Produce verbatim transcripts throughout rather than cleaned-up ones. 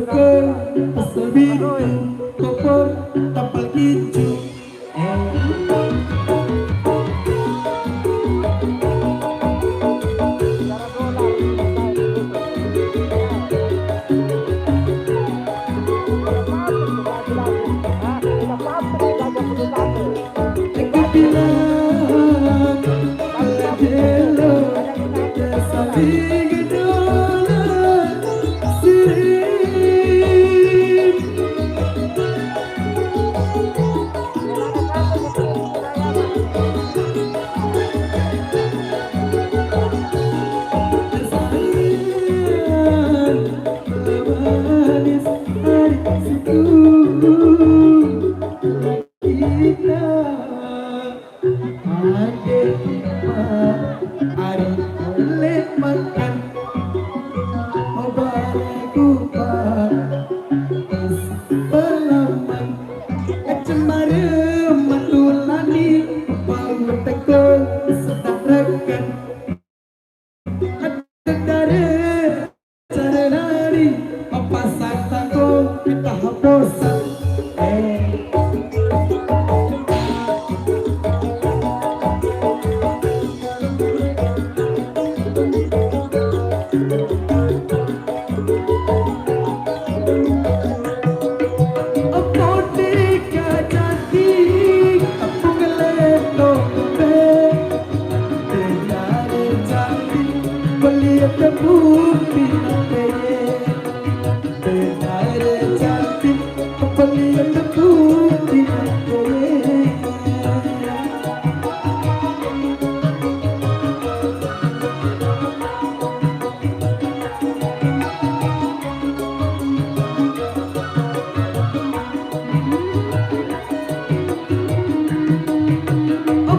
Pasal biru, kopor, tapal gincu. Kita ade pa ari oleh makan. Obar ku pa is pelaman. Kacemara matulani, bau teko setarakan. Dare, cara nari, papasang tako, kita haposan. Eh.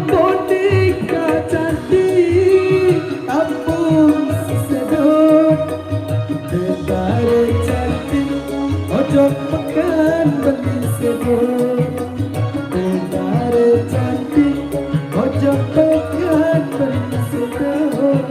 Boneka cantik, ampun sesedot. Tentara cantik, ojo pekan beli sedot. Tentara cantik, ojo pekan beli sedot.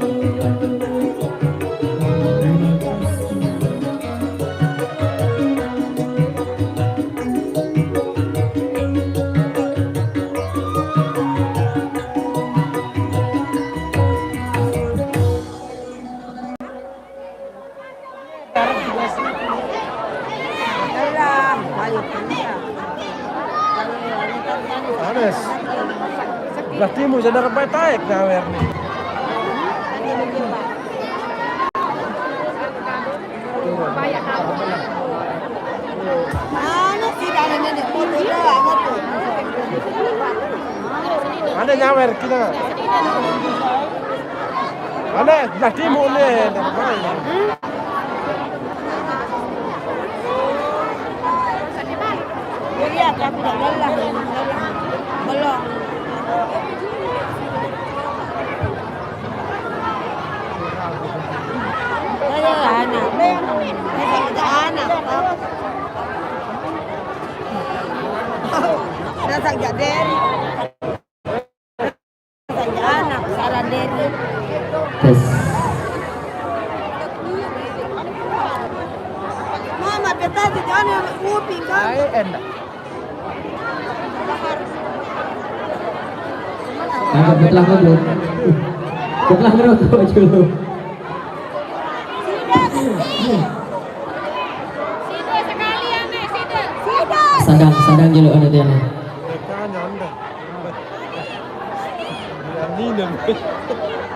Anes. Belah timu jadi dapat baik taek nyawer nih. Mana sih ada nenek foto doang tuh. Ada nyawer kita. Ada belah timu nih. Iya, tapi udah lelah, lelah. Belum. Ayo, anak. Ayo, anak. Datang jadi. Anak, Sarah Dery. Tes. Mama, kita di sana, Upi, kan? Ai, enak. Ada belah dulu. Belah dulu, tuh, dulu. Sadang, sadang dulu, ada dia, nih.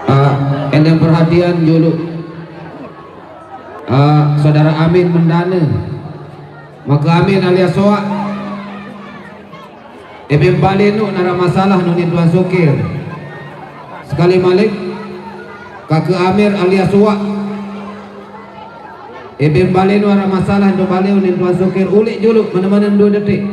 Ah, endang perhatian dulu. Ah, saudara Amin mendana. Maka Amin alias Soak. Ebe bale nu nara masalah nu nin Tuan Sukir. Sekali malik, Kaka Amir alias Soak. Ebe bale nu nara masalah nu bale nu nin Tuan Sukir. Ulik juluk, mana-mana dua detik.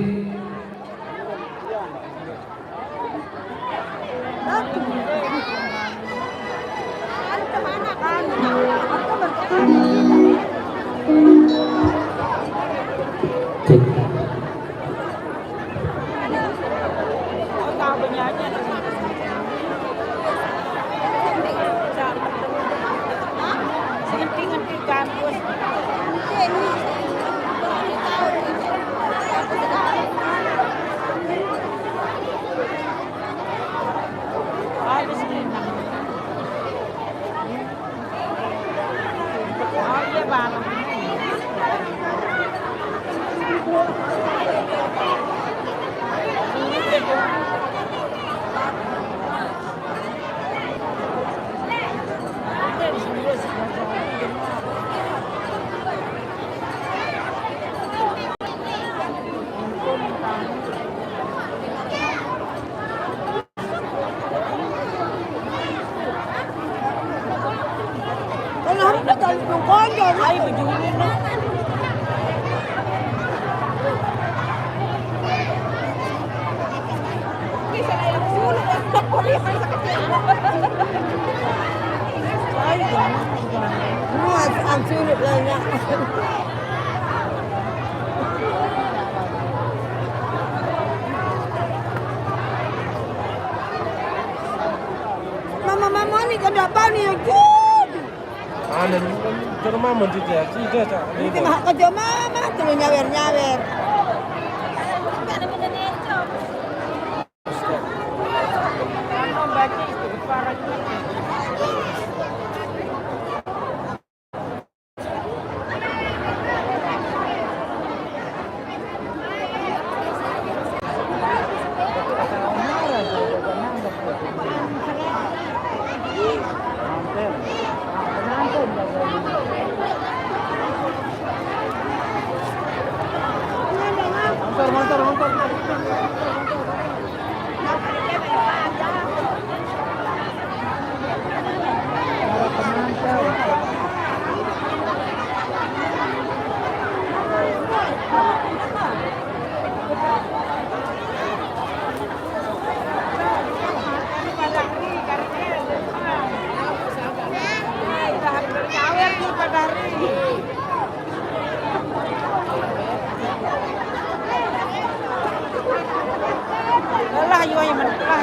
Cek. Ay, begini, no. Ay, jangan, jangan. Mas, ang sulit lang niya. Mama, mama, ni kada pa ni jud. Ano, pero mama, di dia, di dia, di dia. Hindi mahal ka dyan, mama. Tuloy nyawer-nyawer. Lah, yo yang mana lah.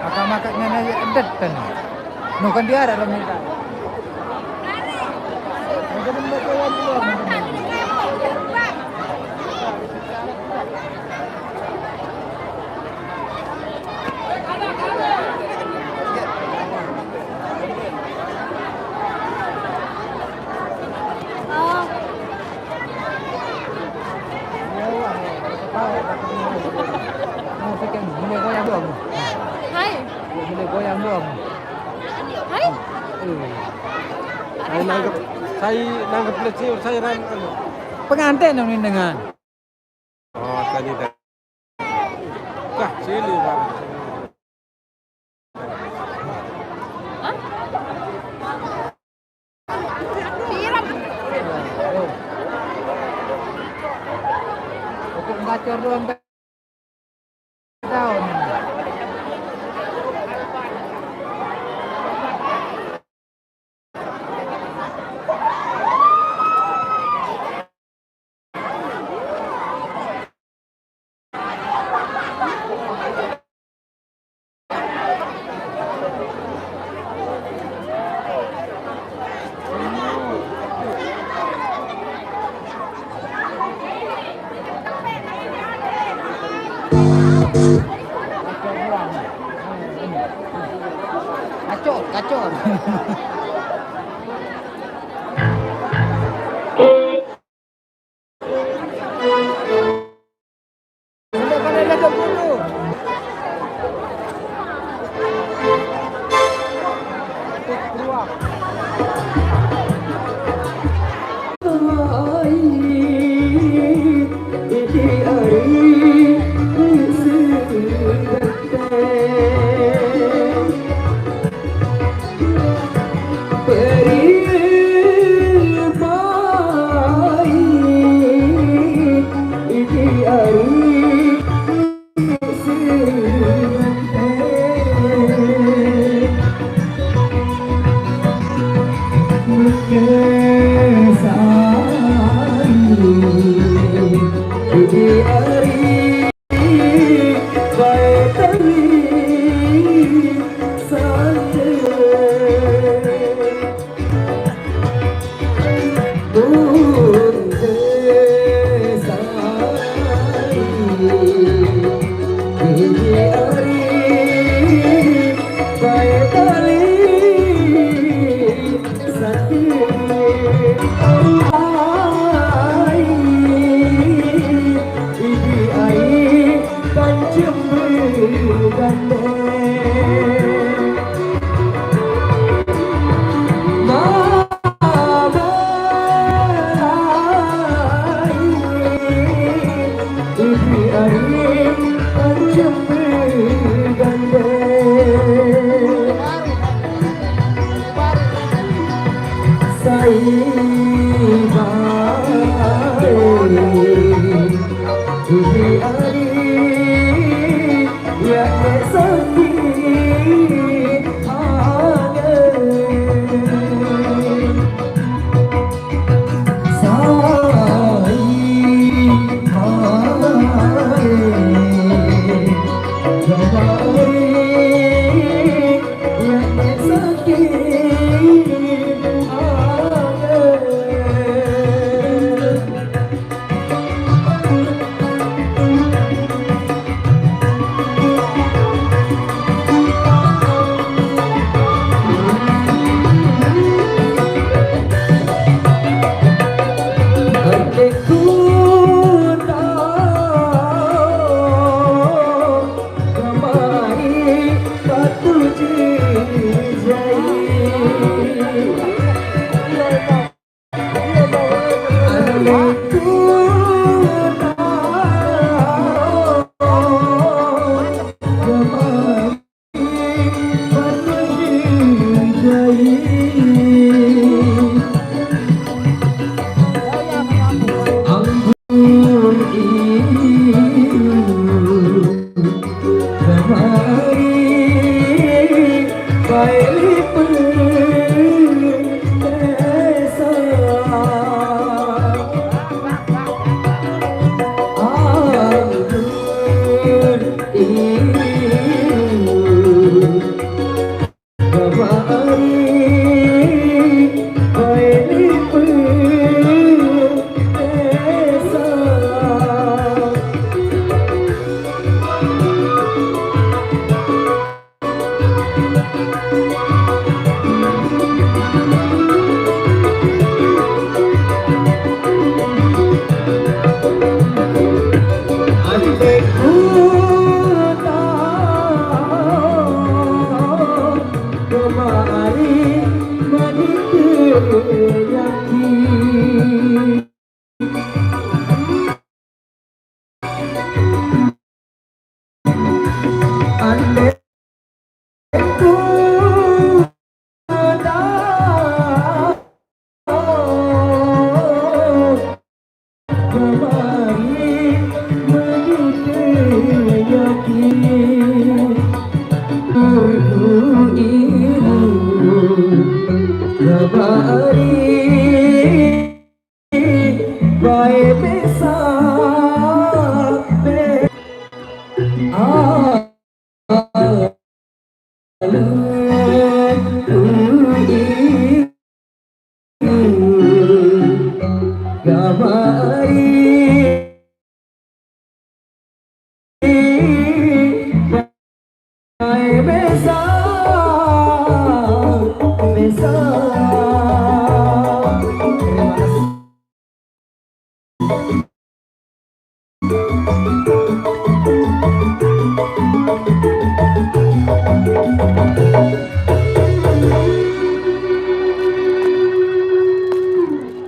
Maka-maka ngene ya edet kan. No kan dia ada remita. Hai. Hai. Saya nanggap, saya nanggap pelecehan, saya ran-, anu. Pengantin yang ini dengan. Oh, tadi dah. Kah, sini, Bang. Hah? Siram. Pokok ngacor doang, Bang. Daun. Kacau, kacau.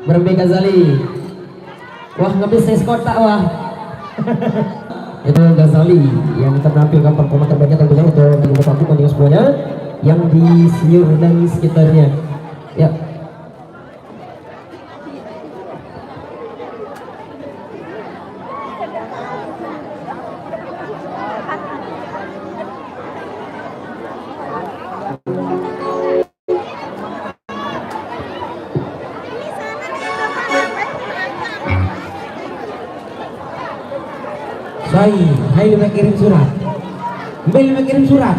Berembe Ghazali. Wah, ngebisnis kotak, wah. Itu Ghazali yang akan menampilkan performa terbaiknya tentunya untuk Ibu Bapak Ibu semuanya yang di Siur dan sekitarnya. Ya. Sai, hai lu kirim surat. Mbe lu kirim surat.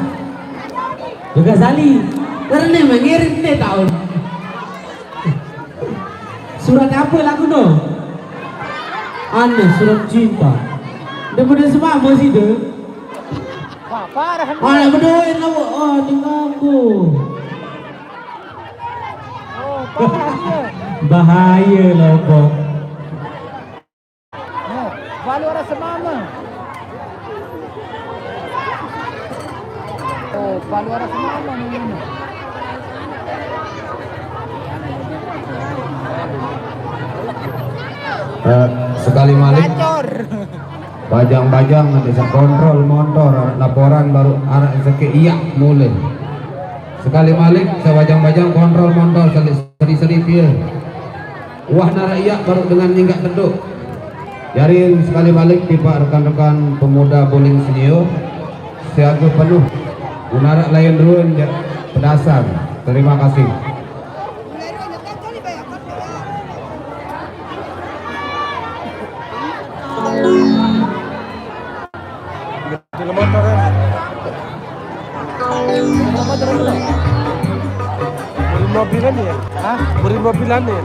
Juga Sali. Karena mengirim deh tahun. Surat apa lagu no? Aneh, surat cinta. Dia pada semama sih tu. Wah, parah ni. Anak berdoa nak buat. Oh, dia ngaku. Oh, bahaya. Bahaya lah, Bang. Oh, baru ada semama. Oh, baru ada semama ni. Eh, sekali malik. Bacor. Bajang-bajang nanti saya kontrol motor, laporan baru anak sakit iya mulai. Sekali malik, saya bajang-bajang kontrol motor, sekali Seri-seri pia. Wah narak iak baru dengan ninggak teduk. Jari sekali balik tipaq rekan-rekan pemuda bowling senior, siaga penuh. Mun araq lain ruen jaq pedasar. Terima kasih. Dalam motor ya. Buri mobilan ya? Hah? Buri mobilan ya?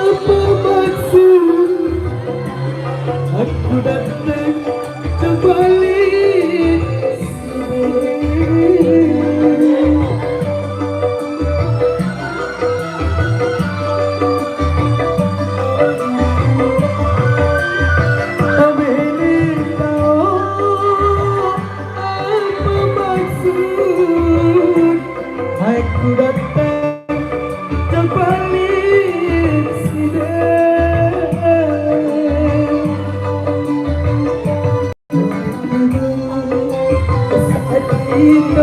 Apa maksud aku datang kembali? Apa maksud aku datang kembali sini? Sakit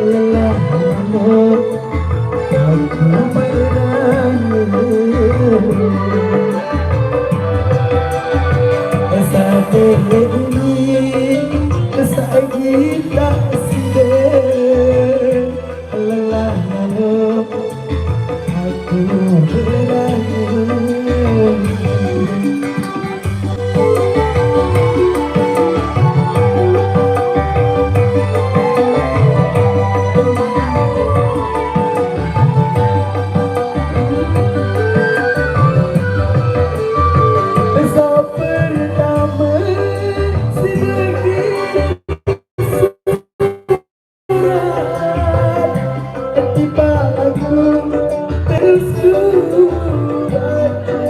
lelah aku pernah. Sakit ini, sakit tak sida. Lelah ngaluk aku berani. Sop pertama sedikit Tiba aku terus ku baca.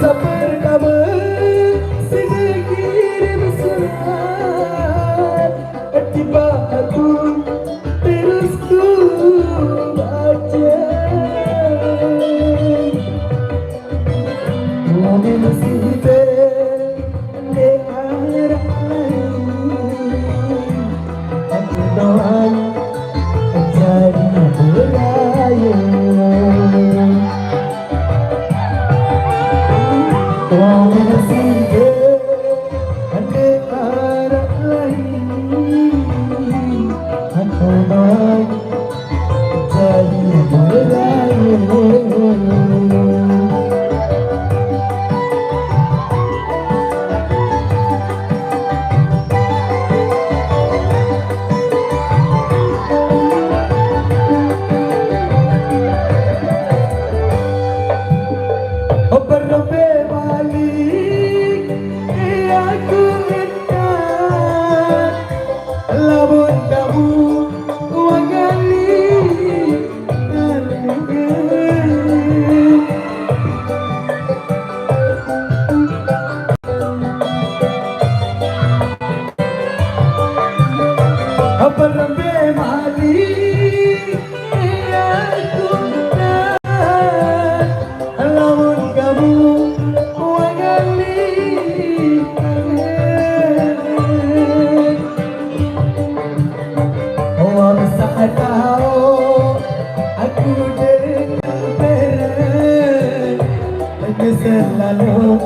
Sabar kamu sini kirim surat. Tiba aku terus ku baca. Mungkin sida ndeq araq lain. Aku doang jari beraye. Wong sing ndeq araq lain, aku doang jari beraye. Oper robe balik, aku endah. Lamun kamu wangani. Apa nembe mati, iya, aku lamun kamu wangani. Wong sak tau aku deket bareng, nyesel lalu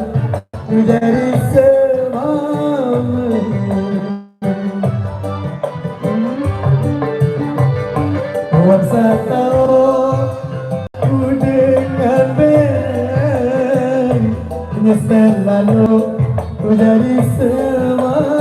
dari semame. Wong sak tau ku dengan bareng, nyesel lalu dari semame.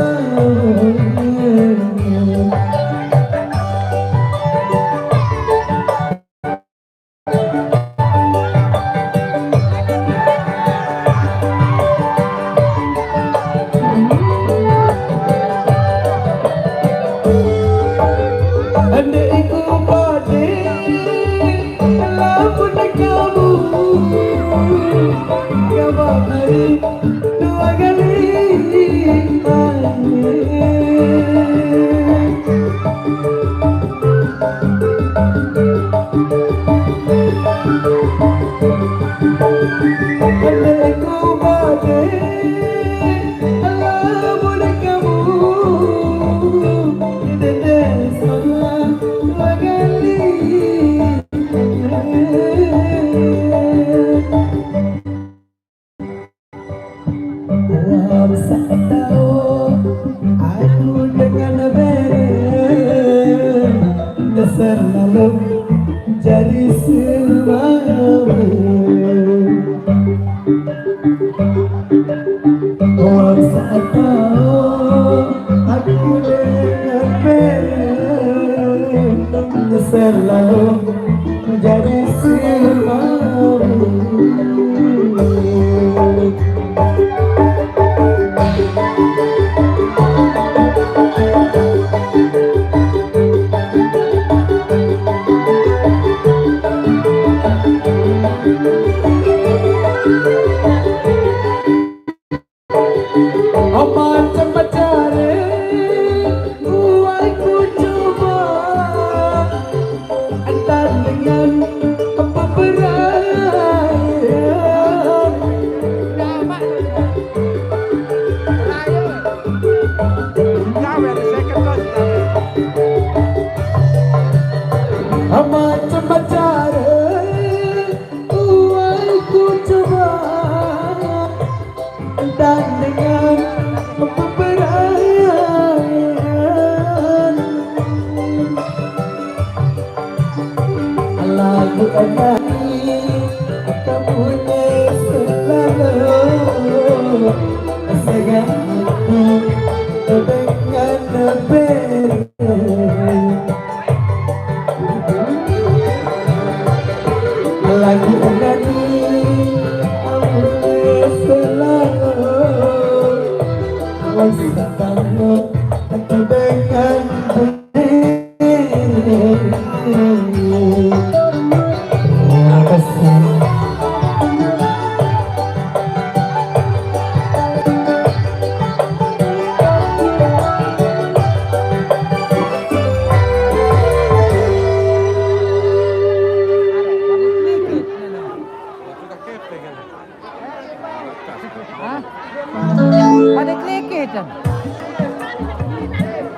Dua kali. Andai ku bade, alah boleh kamu. Dede salah dua kali. Wang satau aku dengan bere, dasar lalu jadi semawe. Wang satau aku dengan bere, dasar lalu jadi semawe. Macam pacar buat ku cuba. Entah dengan apa perayaan. Macam pacar buat ku cuba. Dan dengan pemberan lagu Anani, kamu ni selalu sayang aku dengan beri. Lagu Anani, kamu ni selalu. Wes kamu dengan beri. Terima kasih. Hah? Pada keleket dah.